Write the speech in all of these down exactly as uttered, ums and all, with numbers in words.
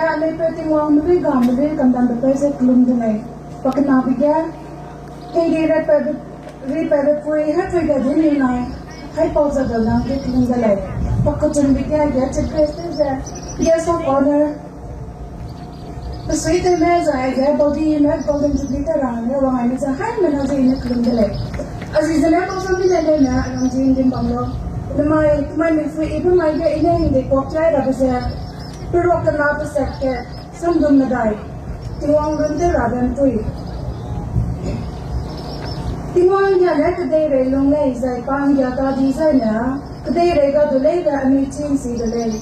Anui pe Tingwang melui ga melui kandambe peu ze kelum de lei. Pakenabe ge, hingdi ri pebe pui, haipui ga di ni nai, haipau ze dau nang ge kelum de lei. Pakechumbe ge, ge chipre te ze, ge sa corner. Pesui tewme zai ge body me golden jubilee te ra hangge wang ai ne ze haimena ze i ne kelum de lei. A zi zene pau sam mi le lei ne, a rang zi ndim bam lo. Nemai, temai mi pui i be mai ge i ne hingde kok chai rabe ze, peruak kena pesat ke, samdum medai, Tingwang lun tew rabe mpui. Tingwang nggia ne kedeirei lung lei zai pa nggia ta di zai ne, kedeirei ga du leibe anui chî nsi de lei.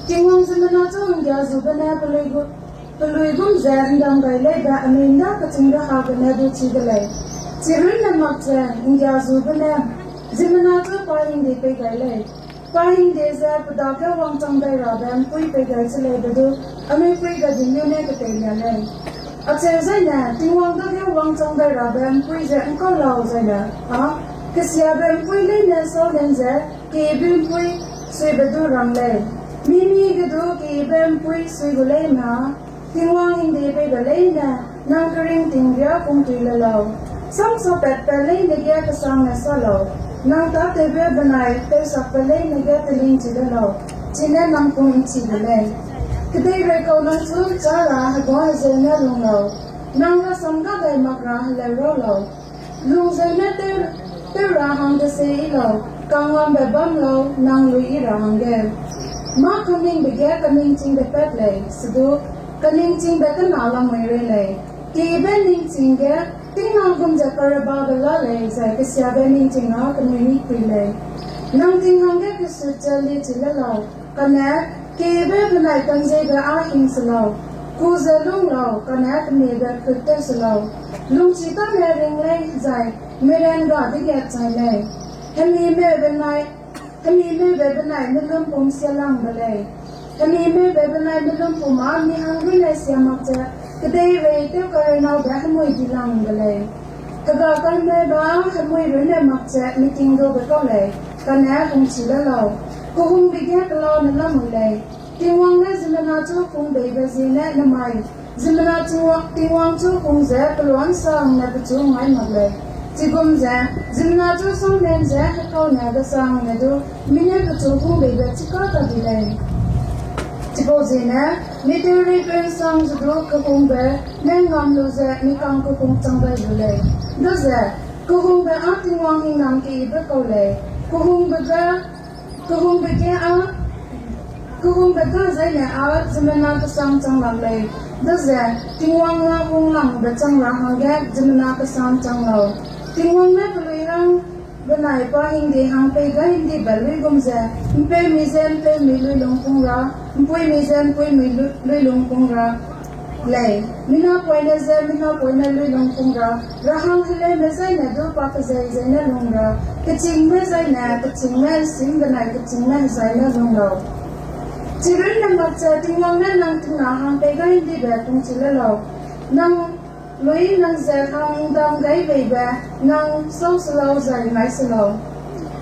Tingwang ziemmena chu nggia zube ne pelui gu-, pelui gum ze ndam gai leibe anui nda kechîngbe ha gene du chi de lei. Chirunne mak ze nggia zube ne, ziemmena chu pa hingde pei gai lei. Pa hingde ze pe dage wangchang dai rabe mpui pei gai che leibe du, anui pui ga di neu ne ketei lia lei. Acheu zai ne, Tingwang dage wangchang dai rabe mpui ze ngkau lau zai ne, a, kesiabe mpui leine sau nen ze, keyibe mpui suibe du rang lei. Mimi ge du keyibe mpui sui gu lei na, Tingwang hingde peibe leine, nang keringting riâ pungtui le lau. Samsapatbe leine ge kesang ne sa lau. Nang tâtewbe benai tewsakbe leine ge telingchi le lau. Chine nang pung nchi de lei. Kedeirei kau nang chu châ ra heguâ hezeu ne lung lau. Nang rasam ga dai mak ra heleu rau lau. Lungzeu ne tew, tew ra hangge se i lau, kangwangbe bam lau, nang lui i ra hangge. Mâ kaningbe ge kaningchingbe pat lei, sedu, kaningchingbe kena lamui rei lei. Keyibe ningching ge, tingna gum ze karebabe la lei, zai kesiabe ningching â kenui ni pui lei. Nang ting hangge kesut ze liechi le lau, kane, keyibe benai kanzeibe â hing se lau, ku ze lung lau, kane kemiebe kut tew se lau. Lungchi tâne ring lei zai, meiren ga dege chai lei. Hemi meu benai, hemi meube benai melum pum sialangbe lei. Hemi meube benai melum pum â mi hang runne sia mak ze, kedeirei tew kareinaube hemui dilangbe lei. Hega kaime ba hemui runne mak ze miting gabe kau lei, kane hungchi le lau. Kehungbe ge kelane lamui lei. Tingwang ne ziemmena chu kungbeibe ziene nemai, ziemmena Tingwang, Tingwang chu kung ze peluansang ne pechu ngai mak lei. Chigum ze, ziemmena chu sangnen ze hekaune besangne du, mi ne pechu kungbeibe chika ta di lei. Chipau ziene, mi tewreipeu nsang ze du kehungbe ne ngam lu ze mi kang kehung chang gai lu lei. Daze, kehungbe â Tingwang hingnam keyibe kau lei. Kehungbe ge, kehungbe ge â, kehungbe ga zaine â ziemmena kesang chang lak lei. Daze, Tingwang ne hunglangbe chang ra hangge ziemmena kesang chang lau. Tingwang ne pelui hang benai pa hingde hang pei gai ndibe luigum ze, mpeumi ze mpeumi luilung pung ra, mpuimi ze mpuimi lu-, luilung pung ra lei. Minapoine ze minapoine luilung pung ra, rahang heleume zaine du pa kezei zai ne lung ra, kechîngme zaine kechîngme ’nsîm benai kechîngme hezai ne lung lau. Chirunne mak ze Tingwang ne nang tingna hang pei gai ndibe pungchi le lau. Nang lui nang ze hang dam gai beibe, nang sâu se lau zai ngai se lau.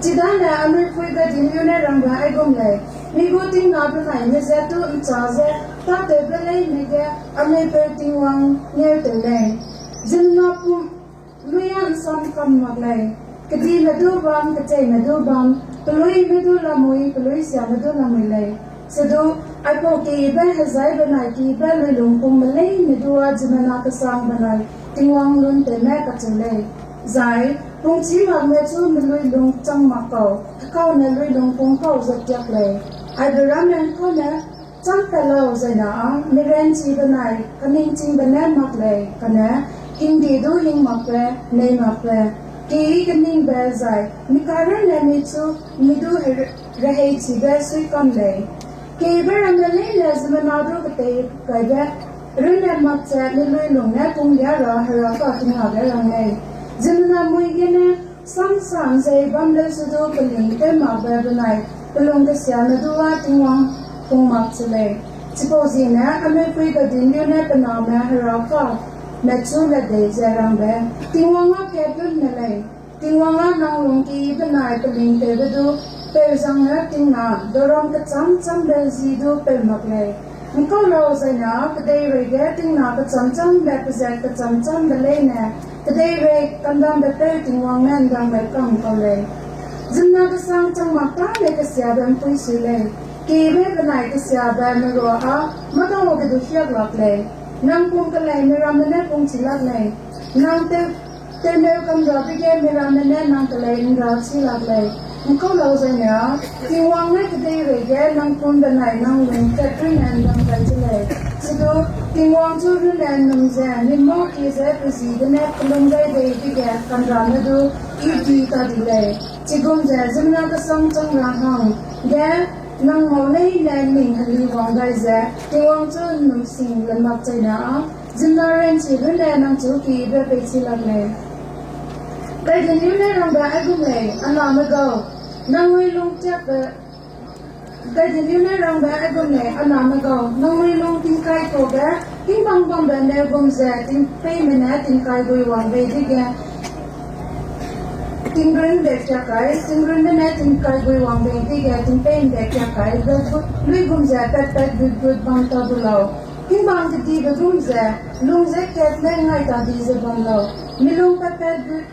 Chidane anui pui gadin gu ne rangbe aigum lei. Mi gu tingna benai ne ze tu ’nchâ ze, tâtewbe leine ge, anui peu Tingwang ngeutew lei. Ziemmena pum lui â ’nsam kam mak lei. Kedime du bam, kecheîme du bam, peluime du lamui, peluisiame du lamui lei. Sedu, aipau keyibe hezai benai keyibe luilung pungme leine du â ziemmena kesang benai Tingwang lun tewme kacheu lei. Zai, pungchî makme chu meluilung chang mak kau, hekaune luilung pung kau ze tiak lei. Aibe ramme ’ngkau ne, chang pat lau zaine â, miranchi benai kaningchingbe ne mak lei, kane, hingde du hing makbe, nei makbe, keyi keningbe zai, mi karunne mi chu, mi du he-, reheichibe sui kam lei. Keyibe ramme leine ziemmena du ketei kaibe, runne mak ze mi luilung ne punglia ra Hera ka tingnabe rang lei. Ziemmena mui gene, samsa ’nzei bam leu sedu peling tew makbe benai, pelung kesiame du â Tingwang pung mak che lei. Chipau ziene anui pui gadin gu ne pe name Hera kame chu ledei ze rangbe, Tingwang â kat lun ne lei. Tingwang â nang lungki benai peling tewbe du, peu zang ne tingna, doram kechâm châmbe zi du peu mak lei. ’Ngkau lau zaine, kedeirei ge tingna kechâm-châmbe pezat kechâm-châmbe leine, kedeirei kandambe peu Tingwang ne ’ndambe kam kau lei. Ziemmena kesang chang mak tâne kesiabe ’mpuî sui lei, keyibe benai kesiabe merua â mâdau ge du hiak lak lei. Nang pum kelei miramme ne pungchi lak lei, nang tew tewneu kamrabe ge miramme ne nang kelei ’nrâ chi lak lei. ’Ngkau lau zaine â, Tingwang ne kedeirei ge nang pum benai nang lung kat runne ’ndam gai de lei. Chidu, Tingwang chu runne ’nnum ze, mi mâu kie ze pe ji gene kellum gai bei dege kanrame du I di ta di lei. Chigum ze ziemmena kesang chang ra hangge nang mâu leine ning heli wang gai ze Tingwang chu ’nnum sing le mak zaine â, ziemmena ranchi runne nang chu keyibe peichi lak lei. Gaidinliu ne rangbe aigum lei, a name gau, nangnui lung tiakbe, Gaidinliu ne rangbe aigum lei, a name gau, nangnui lung tingkai kage, hingbang bambe neu gum ze tingpeîme ne tingkai gui wang bei dege, tingrun ’nde kia kai, tingrunme ne tingkai gui wang bei dege tingpeî ’nde kia kai, luigum ze pat-pat gut-gut bam ta du lau. Hingbang kedibe gum ze, lung ze kat ne ngai ta di ze bam lau. Mi lung pat-pat gut,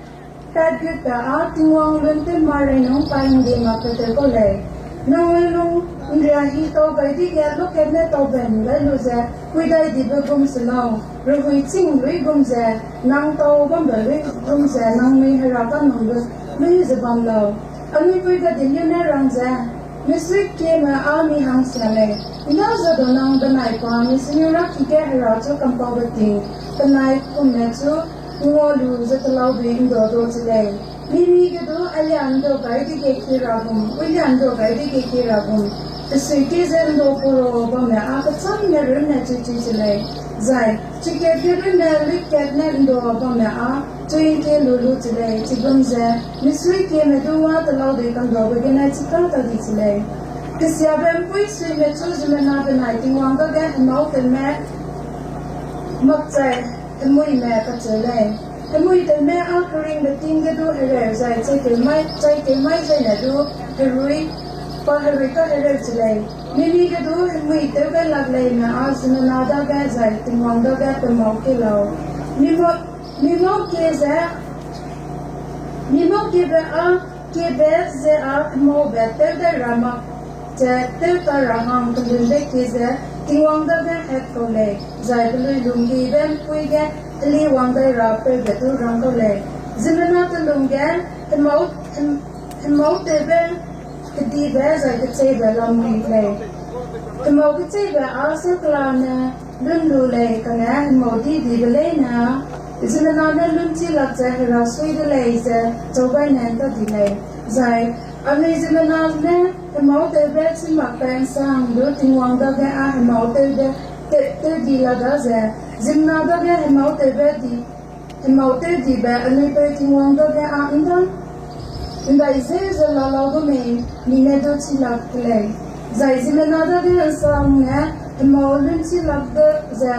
pat-gutbe â Tingwang lun tew ma rei nung pa ’ndi makbe tew kau lei. Nangnui lung ’nria hi tau gai dege lukat ne tau ben gai lu ze, puidai dibe gum se lau. Rehui ching luigum ze, nang tau bambe luigum ze, nangnui Hera kanumbe lui ze bam lau. Anui pui Gaidinliu ne rang ze, misuikieme â mi hangsia lei. ’Nda ze du nang benai pa misui ra ki ge Hera chu kampaube ting, penai kumme chu ngua lu ze telau dui ’nda du che lei. Mimi ge du alia ’nda gai dege ki ra gum, ulia ’nda gai dege ki ra gum, pesui ki ze ’nda puro bamme â kechâmme runne chui-chui che lei. Zai chikatge runne luikat ne ’nda bamme â chui ’ngkie lu lu che lei. Chigum ze misuikieme du wâ telau dui kandaube gene chika ta di che lei. Kesiabe ’mpuî suime chu ziemmena benai Tingwang dage hemâutewme makchai hemuime kacheu lei. Hemuitewme â keringbe ting ge du hereu zai chaikeu mai, chaikeu mai zaine du herui, pa herui kahereu che lei. Mimi ge du hemui tew gai lak leime â ziemmena dage zai Tingwang dage pe mâu kie lau. Mi mâu, mi mâu kie ze, mi mâu kiebe â, kiebe ze â hemaube tew dai ra mak ze tew ta ra hang pelunbe kie ze Tingwang dage hatkau lei, zai pelui lungdibe ’mpuî ge heliwang dai ra peube du rangkau lei. Ziemmena telung ge hemâu, hem-, hemâutewbe kedibe zai kecheibe lamui lei. Hemâu kecheibe â sakla ne lun lu lei, kane hemâu di dibe leine ziemmena ne lun chi lak ze Hera sui de lei ze chau gai ne ta di lei. Zai anui ziemmena ne hemâutewbe chi mak pe ’nsang du Tingwang dage â hemâutewbe tew, tew di la daze, ziemmena dage hemâutewbe di, hemâutew dibe anui peu Tingwang dage â ’ndam ’ndai ze ze la lau gu mei, mi ne du chi lak de lei. Zai ziemmena dage ’nsang ne hemâu lun chi lak de ze,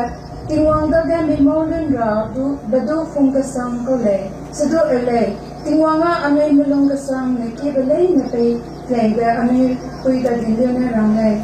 Tingwang dage mi mâu lun ra du, be du fung kesang kau lei. Sedu eu lei, Tingwang â anui melung kesang ne kiebe leine pei leibe anui pui Gaidinliu ne rang lei.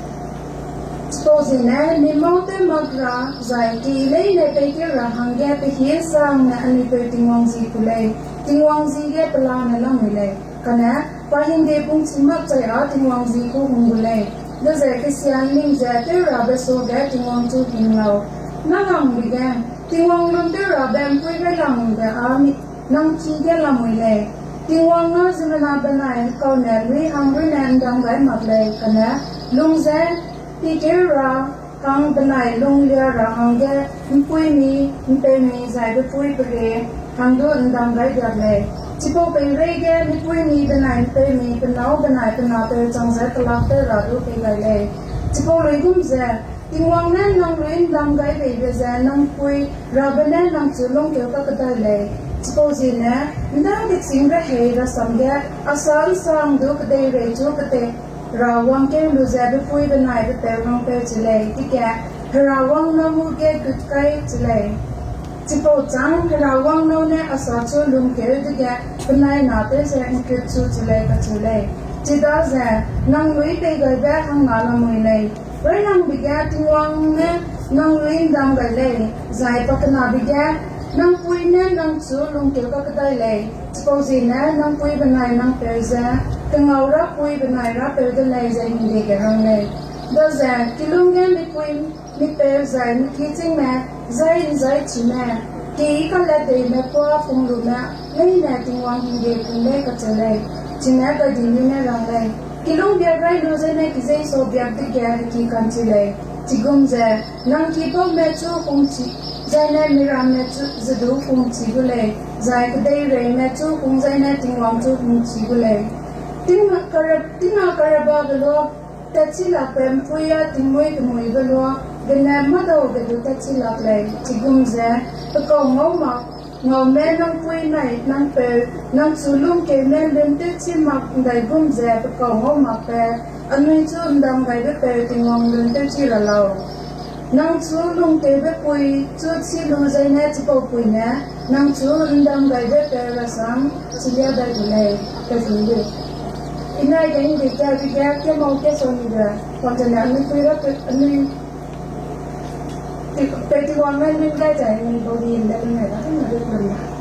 Chipau ziegene mi mâu tew mak ra zai ki leine peikeu ra hangge pehî sangne anui peu Tingwang ji ku lei, Tingwang ji ge pelane lamui lei. Kane pa hingde pungchi makchai â Tingwang ji ku hung gu lei. Dezai kesian ning ze tew rabe suage Tingwang chu hing lau. Nang hangbe ge, Tingwang lun tew rabe ’mpuî railangbe â mi nang ki ge lamui lei. Tingwang â ziemmena benai kaune lui hang runne ’ndam gai mak lei, kane lung ze pikeu ra hang benai lunglia ra hangge ’mpuimi, ’mpeumi zai bepui pere hang du ’ndam gai diak lei. Chipau peireige mipuimi benai ’mpeumi, penâu benai penapeu chang ze kelak tew ra du pei gai lei. Chipau luigum ze, Tingwang ne nang lui ’ndam gai beibe ze nang pui rabe ne nang chu lungkeu kakedai lei. Chipau ziegene, ’nda kechîng rehei rasam ge, a sa ’nsang du kedeirei chu ketei ra wangkeu lu ze bepui benai bepeu hangpeu che lei, dege Hera wang nâu gu ge gut kai che lei. Chipau châng Hera wang nâu ne a sa chu lungkeu dege penai na tew ze ’ngkut chu che lei kacheu lei. Chidaze, nang lui peigaibe hangna lamui lei. Railangbe ge Tingwang ne nang luî ’ndam gai lei, zai pakenabe ge nang pui ne nang chu lungkeu kakdai lei. Chipauziegene nang pui benai nang peu ze kengau rapui benai rapeu de lei, zai hingde ge rang lei. Daze kilûng ge mipui, mipeu zai mikichîngme, zai ’nzaichime, ki kalatdeime kuâ punglume leine Tingwang hingde pung lei kacheu lei. Chine Gaidinliu ne rang lei: Kilûng biak rai lu zene kizeisau biak dege heki ka'nchi lei. Chigum ze nang kibaume chu hungchi, zaine miramme chu ze du hungchi gu lei, zai kedeireime chu hung zaine Tingwang chu hungchi gu lei. Tingna kara-, tingna karababe lua tatchi lakbe ’mpuî â tingmuî kemuîbe lua gene mâdau ge du tatchi lak lei. Chigum ze pe kau ngau mak, ngaume nang pui nai nang peu, nang chu lungkeume luntewchi mak ’ndaigum ze pe kau ngau makbe, anui chu ’ndamgaibepeu Tingwang luntewchi ra lau. Nang chu lungkeube pui chu chî lu zaine chipau pui ne nang chu ’ndamgaibepeu rasam chilia dai gu lei, kacheu lei. I nai ge hingde kiabe ge kemau kesau ni ge, wang zene anui pui ra pe-, anui pe Tingwang ne lun gai zai anui bau di ’nde lun gai ra, anui de lun gai.